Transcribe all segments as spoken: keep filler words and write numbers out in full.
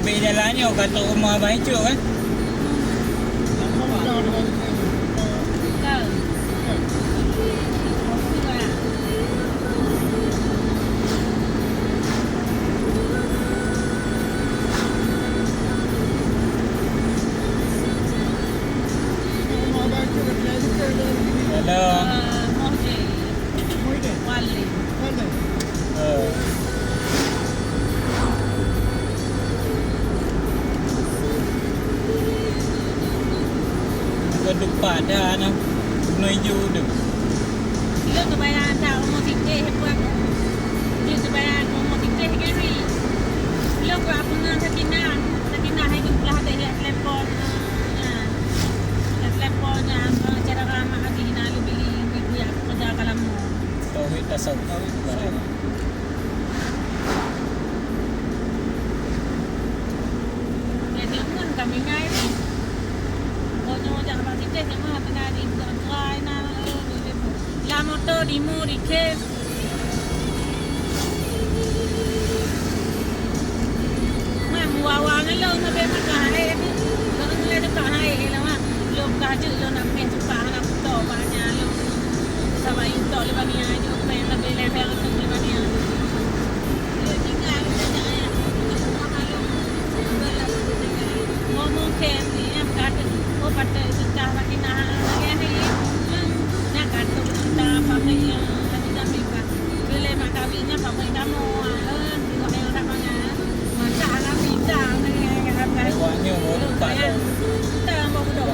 Pih jalan nyoe ka trok rumoh Abah Icuk kan? Hello. Wale. Eh. Bukan tempat dah, nah. Bunoe ijo tu. Ilôn teubayang that umu siteh, buat. Ilôn teubayang umu siteh kan ni. Ilôn buat apa dengan Sakinah? Sakinah hai tu belah deh ya telepon. Ya. Ya telepon ya, cara ramah hati nak beli ibu ya kerja kalau mau. Tauhid tasawuf. Eh, nyoe kami ngai ni. Kok nyoe jak bak siteh, nyoe kami ngai di buka tuai na, eh, di, di, lam moto di mu, di kem. Mak, muawa ngon lôn, tapi mak ka hai ni. Lôn ngon lôn ka hai ni, lôn mak. Lôn ka jeuet, lôn nak meh cupa, hana kuto, banyak lôn. Sabai tok lé baniah, jok pèng leubeh lé pèng leubeh lé baniah. Ngomong kèe ni, nyang ka teuh, oh, patéh teuka bak inah, lagèe ni, nyang ka teuh teuka pabrik nyang lagèe jamé ka. Keu lé mak kami nyan pabrik kamoe, ah, eh, tengok yang kat mana. Masak alam hitam ni, kan, kan. Awak nyoe baru buka tu. Kita mau duduk.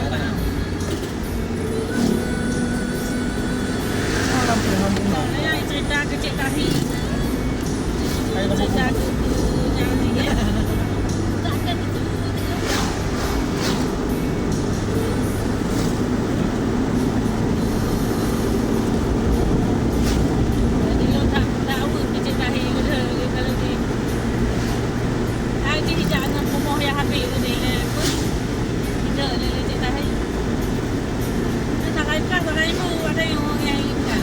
Cerita kecil tahi. Cerita kecil tahi. Jadi lo tak tahu kecil tahi. Hai, jih jak ngon rumoh nyang habéh keudéh lé, apa? Indak lé, lé cit tahi. Nyoe sakai kah, sakai mu, ada nyang ureueng nyang hireuen kah?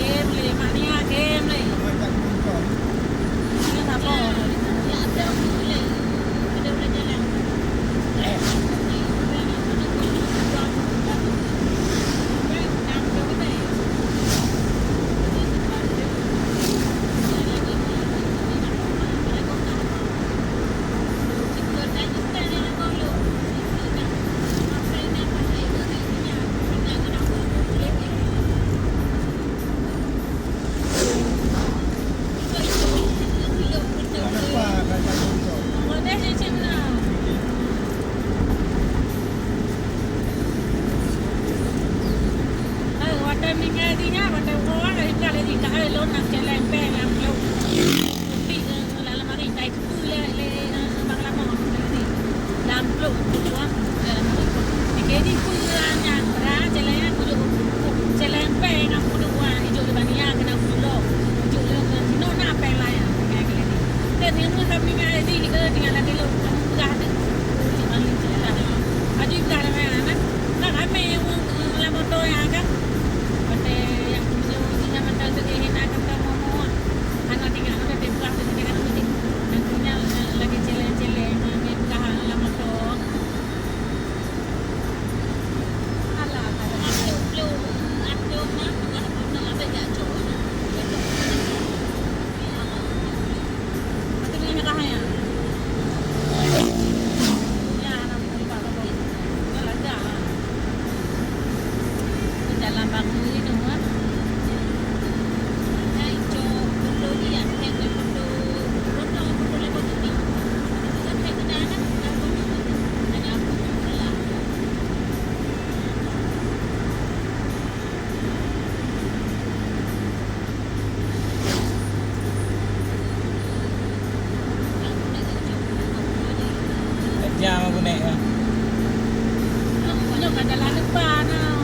Game lé, mak nia game lé. Nyoe sapo? Watèe minggai di nyan, watèe woe lagèe ka lé di ka lôn nang cèlèng pèng lam plôk. Tapi, eh, lam lemari tai teupeu lé, lé, eh, bang lama. Lam plôk teupeu, eh, lam lemari. Jadi peue nyan, ra cèlèng nyan kujok, cèlèng pèng nyan kujok wan, ijok di baniah keunan kujok. Ijok lé ngon jinoe na pèng laén. Kayak gini. Dan yang kami ngai di, eh, tinggal lagi lôn, kamu peugah tu. Cik Mali cerita. Aju peugah dengan anak. Kan ramé ureueng, eh, lam moto nyan kan. Watèe nyang keuneuk jih nyan mantong teungoh hina kata momo. Hana tinggai, hana teupeugah, teupeugah, teupeugah. Nyan, eh, lagèe cèlèng-cèlèng, eh, peugah lam moto. Alah, alah. Aduh, aduh, mah, bukan apa-apa, abang jak cok. Betul. Tapi dengan nyerah ya. Ya, anak muda baru. Jalan baru ni tu, ah. Tajam aku naik lah. Nyoe ka jalan depan, ah.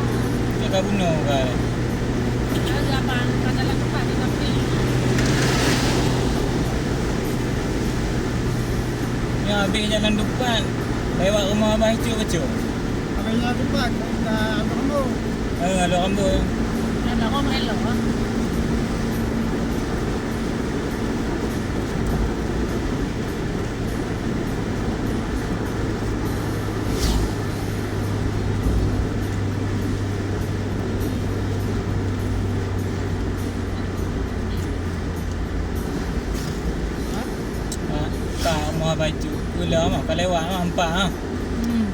Cek ka bunoe ka. Ada apa? Ka jalan depan di samping. Nyoe habéh jalan depan. Lewat rumah Abah Icuk keucok. Abah Icuk depan, ka Abah Ambo. Eh, Abah Ambo. Ada orang elok, ah. Bacut ulah mah, ka lewat mah, empat ah. Hmm.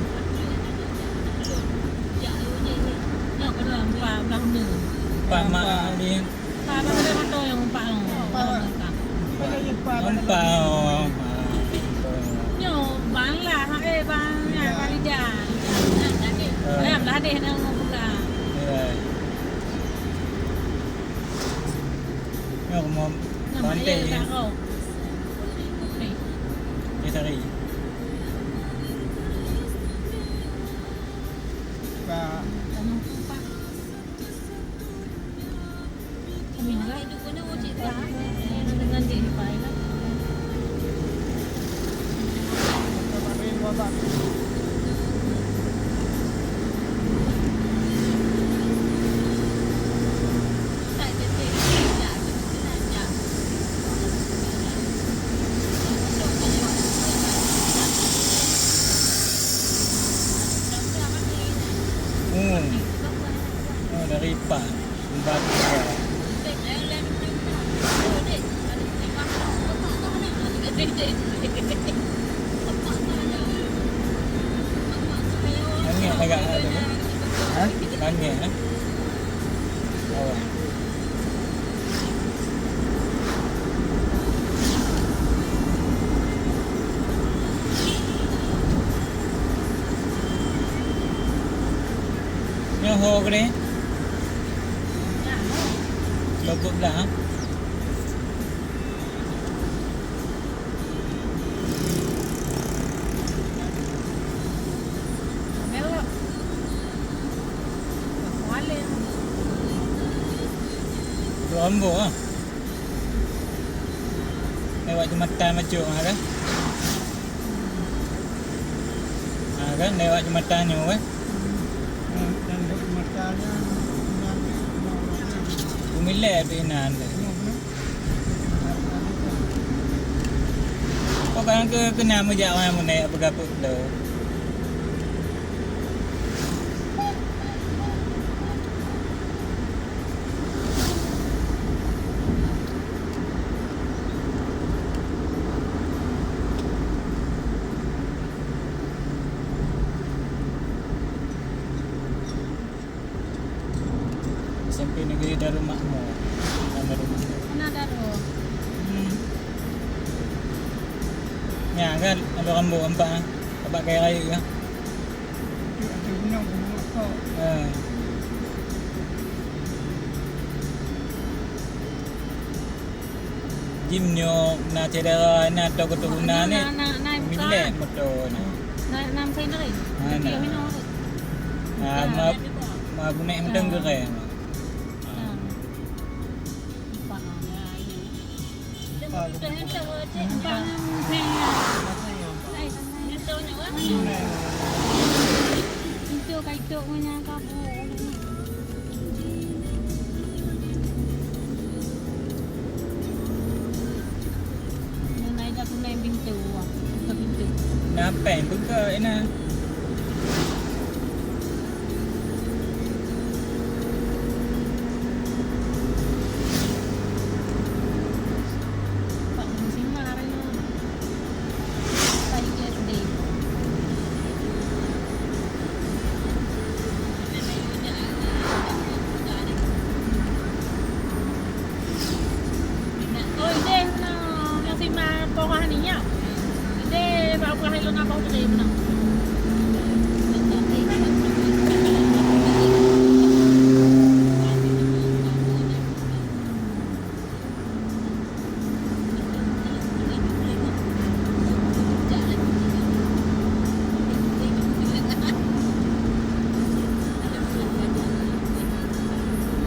Nyoe kedua empat belah ni. Empat mak ni. Empat belah ni motor nyang empat tu. Empat. Empat. Empat. Oh. Nyoe bang lah, eh bang ya, Khalida. Eh. Ayam lah deh nak ngomong pula. Ya. Nyoe mau Nama pantai dia ni. Tak tahu. Ni. Dia tarik. Pak. Tanah Pak. Kami lah. Dengan dia ni, Pak, ya. Hmm. Oh, dari Ipan. Sumba tiga. Langit agak ada, kan? Ha? Langit, eh? Oh. Nyoe ho keudeh? Lobot blah, ha? Dua ambo, ha? Lewat jembatan Macung, ha, kan? Ha, kan? Lewat jembatan nyoe, kan? Pemilih tu inan tu. Kok kan ke kena mejak orang munai apa gapuk tu? Sampai negeri Darul Makmur. Darul Makmur. Mana Darul? Hmm. Nya kan, ada rambu empat, ah. Tempat kaya raya, ah. Ada gunung, gunung apa? Ha. Jim nyoe na syedara na atau keturunan ni. Na, na, na, na, milek motor na. Na, na, na, na, na. Ha, na. Dia minum. Ha, ma, ma bunek mantong geureng. Ha. Pintu ka itok ngon nyang ka bu. Nyan ai dak tunai pintu, buka pintu. Na péng buka ina. Pak musim mah hari ni.